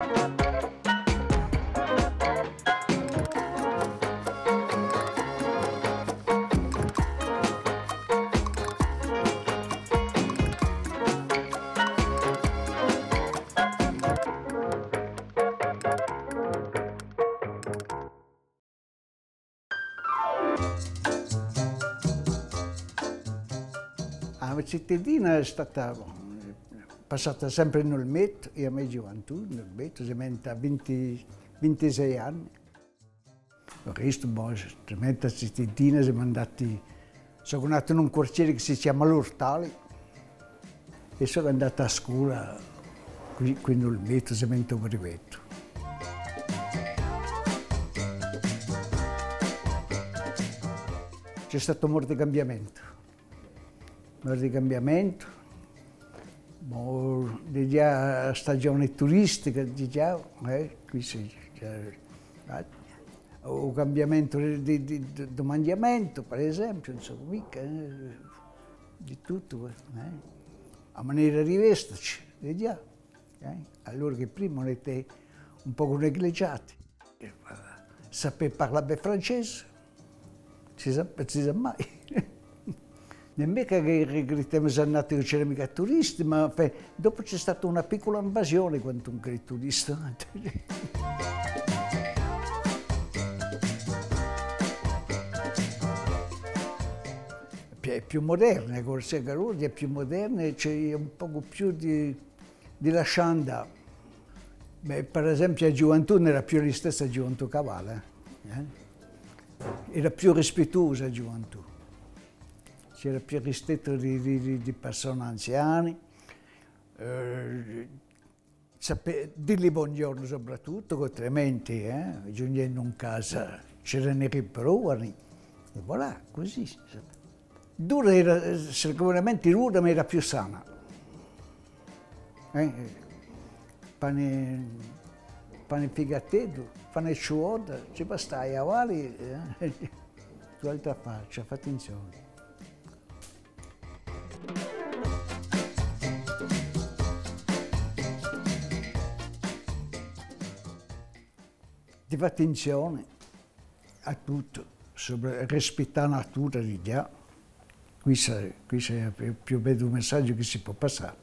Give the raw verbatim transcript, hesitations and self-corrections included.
A me zitiddina hè stata, bon, passata sempre in Olmeto, è a me ghjuventù in Olmeto, semu à vinti, vintisei anni. U restu, bon, tremila zitiddina, semu andati, sò natu in un quartieru chì si chjama l'Ortali, è sò andatu à a scola quì, quì in Olmeto, semu in u brevettu. Ci hè statu un moru di cambiamentu. Moru di cambiamentu. Bon, digià a stagione turistica, digià, eh, quì si, eh, u cambiamentu di, di, di, di manghjamentu, per esempiu, ùn sò micca, eh, di tuttu, eh. A manera di vestici, digià, eh. Allora chì prima erate un pocu negligiati. Sapè parlà bè francese? Si sà, si sà mai. Ùn hè micca chì rigrittemu, sò nati chì ùn c'era micca turisti, ma, enfin, dopu ci hè stata una piccula invasione, quantunque, di turisti. Hè più, hè più moderna, Corsica Lordi hè più moderna è ci hè un pocu più di di lascià andà. Bè, per esempiu, a ghjuventù ùn era più listessa ghjuventù ch'avà, eh? Era più rispittusa a ghjuventù. C'era più rispettu di, di, di, di persone anziane, eh, sapè, dì li bonghjornu soprattuttu, chì altrimenti, eh, ghjunghjendu in casa, c'eranu i rimproveri, è voilà, cusì. Dura era, sicuramente dura, ma era più sana. Eh? Pane, pane è figateddu, pane è ciuotta, ci bastava, avali, eh? Tù hai da fà, ci fà attenzione. Di fà attenzione à tuttu, sopra, rispittà a natura di ghjà. Quissu, quissu hè u più, più beddu messaghju chì si pò passà.